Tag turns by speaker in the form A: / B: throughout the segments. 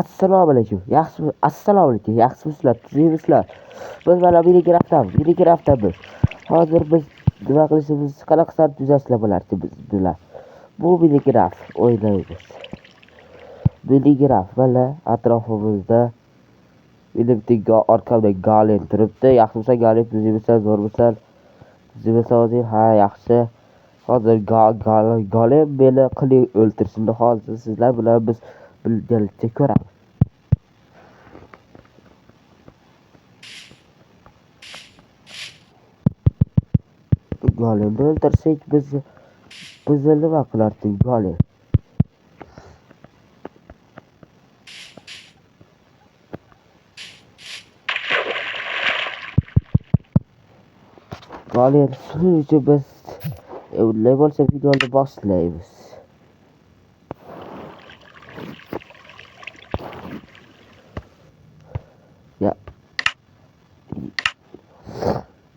A: Assalomu alaykum. Yaxshimi? Assalomu alaykum. Yaxshimisizlar? Tuzukmisizlar? Biz mana Minecraftdamiz. Hozir biz nima qilishimiz, qanaqa qilib tuzasizlar bo'lardi biz bilan. Bu Minecraft o'ynaymiz. Minecraft mana atrofimizda bitta orqamda Galen turibdi. Yaxshimisan Galen, tuzukmisan, zo'rmisan? Tuzukmisan o'zing? Ha, yaxshi. Hozir Galen meni qilib o'ltirishini hozir sizlar bilan biz birgalikda ko'ramiz. Golemni o'ldirsak bizni nima qilardi Golem? Golem shuning uchun biz unday bo'lsa videoni boshlaymiz.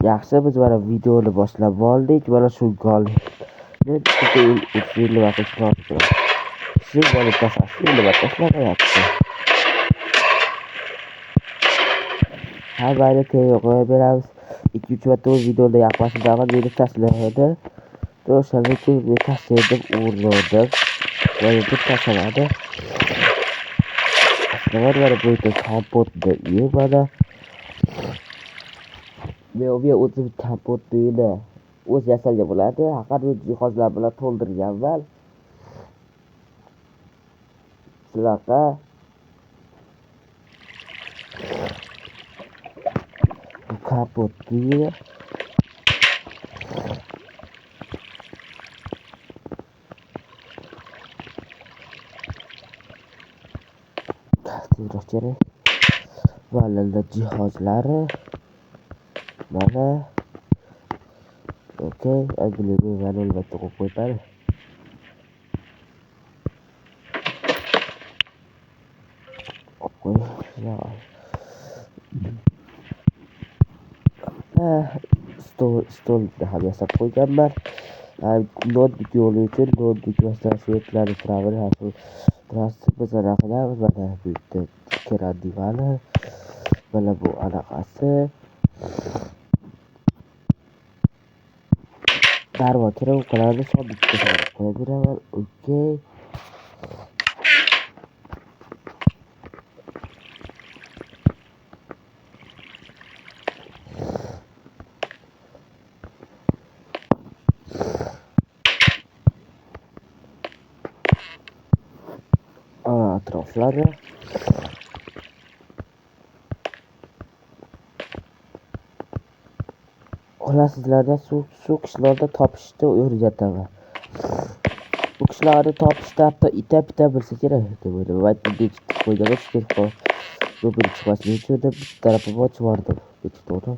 A: Yaxshi, biz mana videoni boshlab oldik. Mana shu golni nima qilish lozim. Shu golni tashlashni nima tashlamayapti. Ha, mayli, tega qo'yib beramiz. 2-3 marta o'z videoda yoqmasdan meni tashlaydi. O'shanda keyin tashlaydi, urdim. Va endi tashlamadi. Aslida mana bu yerda kompotni uyi mana. Men o'zim kompotni uyini o'z yasalgan bo'ladi. Har bir jihozlar bilan to'ldirganman. Shunaqa. Bu kompotni uyi. Tezroq kerak. Mana jihozlari. Mana. Okey, mana albatta qo'yib qo'yadi. Stolni ham yasab qo'yganman. Notebook yo'li uchun notebook masalan svetlarni travel biz anaqa qilamiz. Mana bu yerda ikkala divani, mana bu anaqasi. Darvo kerak qiladi, sondiqqa solib qo'yib beraman. Okey. Atroflari. Xullas, sizlarda shu qishloqda topishni o'rgataman. Bu qishloqni topishda hatto ita-pita bilsa kerak deb o'ylayman. Va bekitib qo'yganman, shu ko'pirib chiqmasligi uchun deb bitta tarafini ochib yubordim. To'g'ri.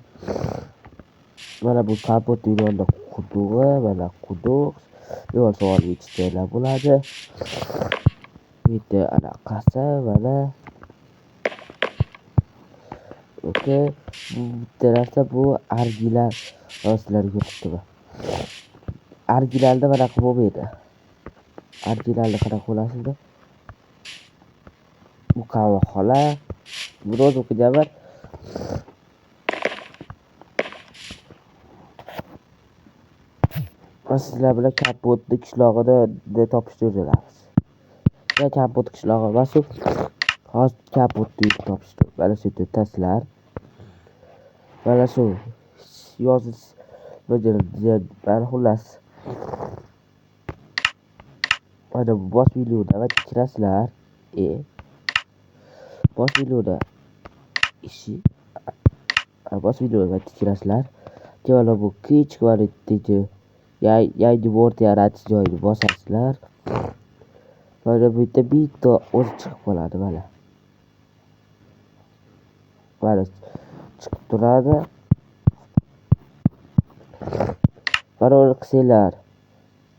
A: Mana bu kompot yonida qudug'i, mana quduq. Yo'l savolga ichishlar bo'ladi. Bu yerda anaqasi, mana. Okey, bu bitta narsa, bu argilar sizlarga ko'rsatdim. Argilarda bunaqa bo'lmaydi. Argilarni qanaqa bo'lasizlar? Bu qahvaxona. Buni o'zim qilganman. Va sizlar bilan kompotni qishlog'ini topishni o'rganamiz. Va kompot qishlog'i emas u. Hozir kompotni topishni. Mana shu yerda taslar. Mana shu yozish mana xullas. Mana bu bosh menyuda va kirasizlar. Bosh menyuda ishi bosh menyuda va kirasizlar. Keyin bu kichik variantdagi yangi Word yaratish joyini bosasizlar. Mana bu yerda bitta o'zi chiqib qoladi mana. Mana chiqib turadi. Parol qilsanglar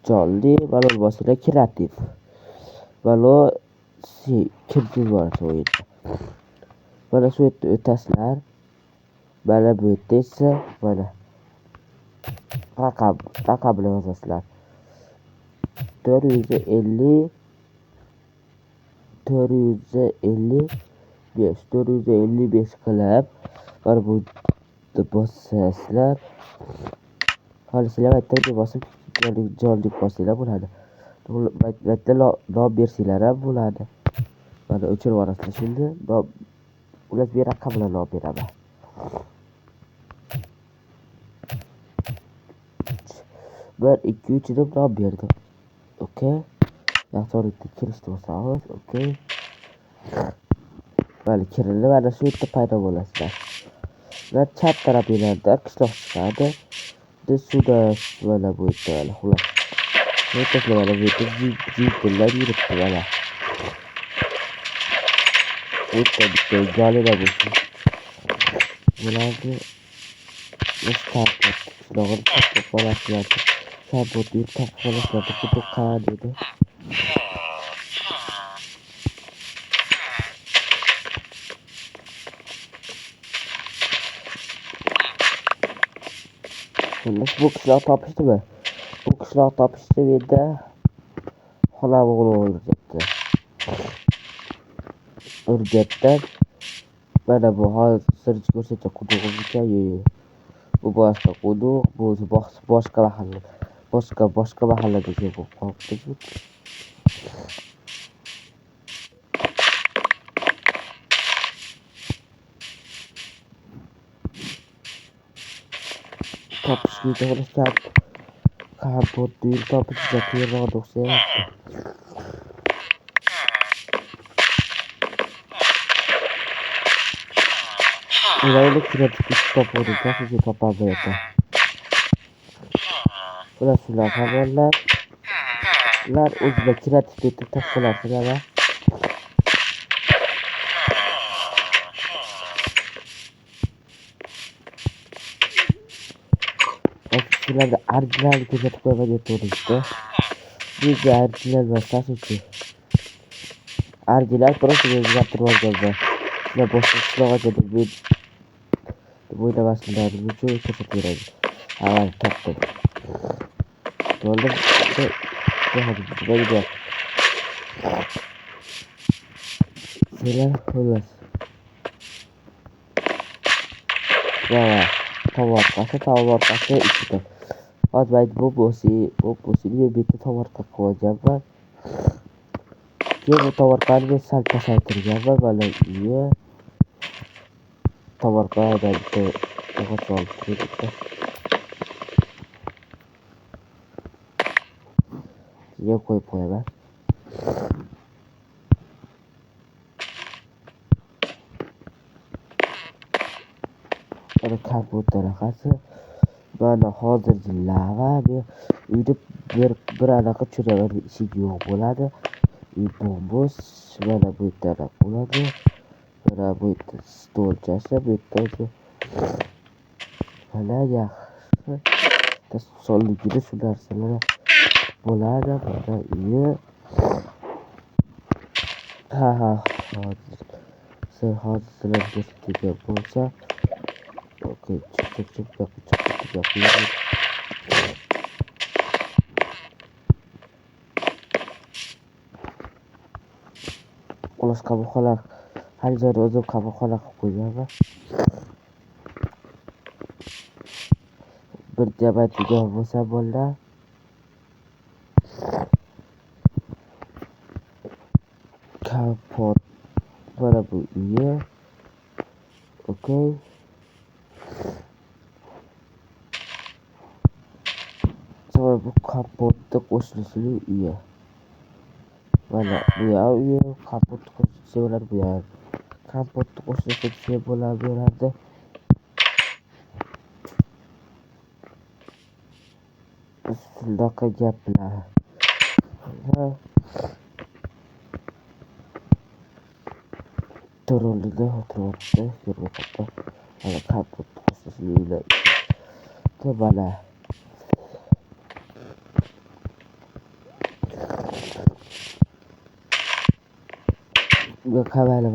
A: jonli, parol bosinglar kreativ. Parol kirgizib yuboradi o'yinga. Mana shu yerda o'tasizlar. Mana bu yerda esa mana raqam bilan yozasizlar. 450 455, 455 qilib mana bu bossasizlar. Xohlasanglar bitta bosib jonli bossanglar bo'ladi. Bitta nom bersanglar ham bo'ladi. Mana o'chirib yuborasizlar shunda. Ular bu raqam bilan nom beraman. 1 2 3 deb nom berdim. Okey. Yaxshilikda kirishni bosamiz. Okey. Mana kirildi, mana shu yerda paydo bo'lasizlar. Va chap tarafinglarda qishloq chiqadi. Suvda mana bu yerda mana xullas. Mana bu yerda jiyplar yuribdi mana. Bu yerda bitta galera bo'lsin. Bularni biz qishlog'ini topib olasizlar. Kabutni topib olasizlar. Quduq qayerda edi? Xullas bu qishloq topishdimi? Bu qishloq topishdi bu yerda xola o'g'li o'ldiryapti. O'rgatdi. Mana bu hozir ko'rsatgan qudug'imiz ekan. Yo'q. Bu boshqa quduq, bu boshqa mahalla. Boshqa mahalladagi bo'lib qolibdi bu. Topishga to'g'ri kompot topish juda qiyinroq o'xshayapti. Ularni kreativ topib topib topolmayapti. Ular shular xabarlar. Ular o'zida kreativ etib topib olasizlar. Sizlarga original ko'rsatib qo'yaman deb to'g'risida. Bu original emas, shu. Original просто o'zgartirib olganman. Sizlar boshqa qishloqqa deb o'ylamasliklaringiz uchun ko'rsatib beradi. Avval topdim. Bo'ldi. Sizlar xullas. Va tovarqasi ikkita. Hozir bu bo'lsa, bu bitta tovarqa qo'yganman. Keyin bu tovarqani sal pasaytirganman. Mana uyi tovarqadan bitta yog'och olib turibdi. Keyin qo'yib qo'yaman. Mana kompyuter anaqasi. Mana hozir lava uyda bir anaqa tushiraman, eshik yo'q bo'ladi. Uy bo'sh, mana bu yerda bo'ladi. Mana bu yerda stolchasi, bu yerda o'zi mana yaxshi sonligida shu narsalar bo'ladi. Mana uyi. Ha, hozir sizlar ko'rsatgan bo'lsa. Okey, chiq. Xullas qabulxona har joyda o'zim qabulxona qilib qo'yganman. Bir diabetiga bo'lsa bo'ldi. Kompot mana bu uyi. Okey. Sonra bu kompotni qo'shnisini uyi. Mana bu yoq uyi, kompot qo'shnisi bo'ladi bu yoq. Kompotni qo'shnisi desa bo'laveradi. Shunaqa gaplar. To'rolida o'tiryapti, ko'ryapti. Mana kompot qo'shnisi uylar. Mana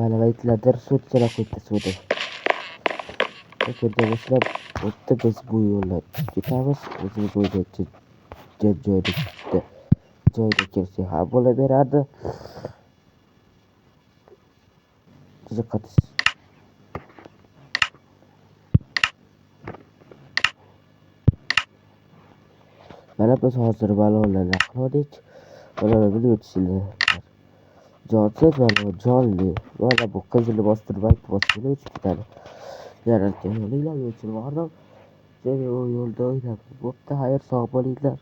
A: mana baytlardir so'tchalar qo'yibdi suvda. Ko'rgan o'tdi, biz bu yo'ldan ketamiz. O'zimiz o'ylayotgan joyda joyda kelsak ham bo'laveradi. Qiziqadi. Mana biz hozir balolarni qildik. Balolar bilib o'tishinglar. Jonsiz balo, jonli. Mana bu qizilni bostirib, bosib o'tib ketadi. Yaratgan yo'linglar o'chirib yubordim. U yo'lda o'ynab bo'pti, xayr, sog' bo'linglar.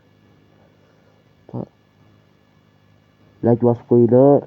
A: Like bosib qo'yinglar.